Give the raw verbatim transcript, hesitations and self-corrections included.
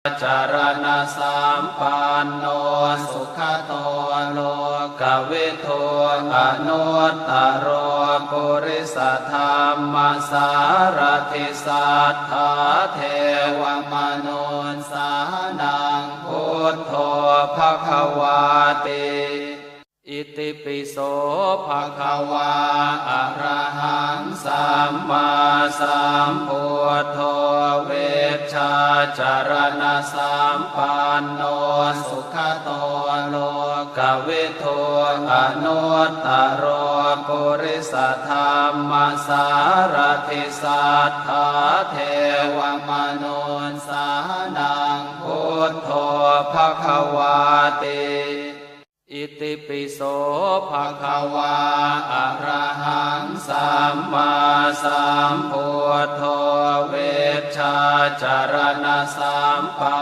caraṇasampanno sugato lokavidū anuttaro purisadammasārathi satthā devamanussānaṃ buddho bhagavāti. Itipi so bhagavā arahaṃ sammāsambuddho vijjācaraṇasampanno sugato lokavidū anuttaro purisadammasārathi satthā devamanussānaṃ buddho bhagavāti. Itipi so bhagavā arahaṃ sammāsambuddho vijjācaraṇasampanno